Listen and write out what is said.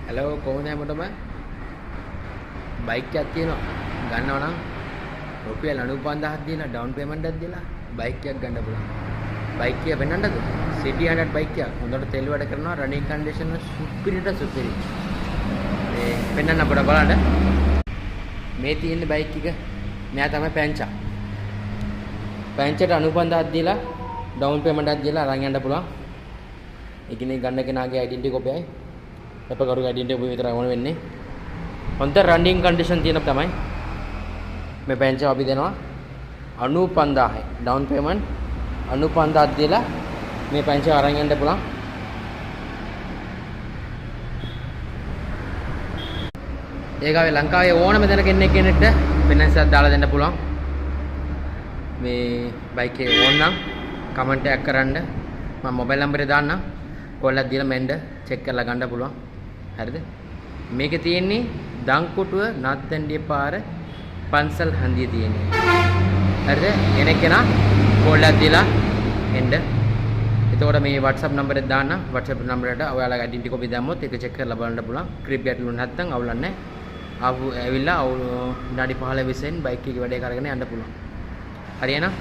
Hello, කොහොමද හැමෝටම? Bike එකක් තියෙනවා ගන්නවා නම් රුපියල් 95,000ක් දීලා ඩවුන් පේමන්ට් එකක් දීලා බයික් එකක් ගන්න පුළුවන්. බයික් එක පෙන්නන්නද? CT 100 bike එකක්. හොඳට තෙල් වැඩ කරනවා, රනින් කන්ඩිෂන් සුපිරිට සුපිරි. මේ පෙන්නන්න අපිට බලන්න. මේ තියෙන බයික් එක මෙයා තමයි පැංචා. පැංචට 95,000ක් දීලා ඩවුන් පේමන්ට් එකක් දීලා අරන් යන්න පුළුවන්. ඒ කියන්නේ ගන්න කෙනාගේ ඩෙන්ටිටි කොපියයි අපකරුගේ ඩෙන්ටිටි කොපිය විතරයි ඕන වෙන්නේ. හොඳ රනින් කන්ඩිෂන් තියෙන තමයි මේ පැංචා අපි දෙනවා 95,000යි. ඩවුන් පේමන්ට් 95,000ක් දීලා මේ පැංචා අරන් යන්න පුළුවන්. ඒකාවේ ලංකාවේ ඕනම තැනක ඉන්න කෙනෙක්ට ෆිනෑන්ස් එකක් දාලා දෙන්න පුළුවන්. මේ බයික් එක ඕන නම් කමෙන්ට් එකක් කරන්න. මම මොබයිල් නම්බරේ දාන්නම්. කෝල් එකක් දීලා මෙන්න චෙක් කරලා ගන්න පුළුවන්. හරිද? මේකේ තියෙන්නේ දංකුටුව නත්තන්ඩිය පාර පන්සල් හන්දිය තියෙන්නේ. හරිද? එන කෙනා කෝල් එකක් දීලා එන්න. එතකොට මේ WhatsApp නම්බර් එක දාන්න. WhatsApp නම්බරයට ඔයාලගේ ඩෙන්ටිටි කොපි දැම්මොත් ඒක චෙක් කරලා බලන්න පුළුවන්. ක්‍රිප් ගැටලු නැත්නම් අවුලක් නැහැ. ආපු ඇවිල්ලා අවුල් විනාඩි 15 20 බයික් එකේ වැඩේ කරගෙන යන්න පුළුවන්. හරි එහෙනම්.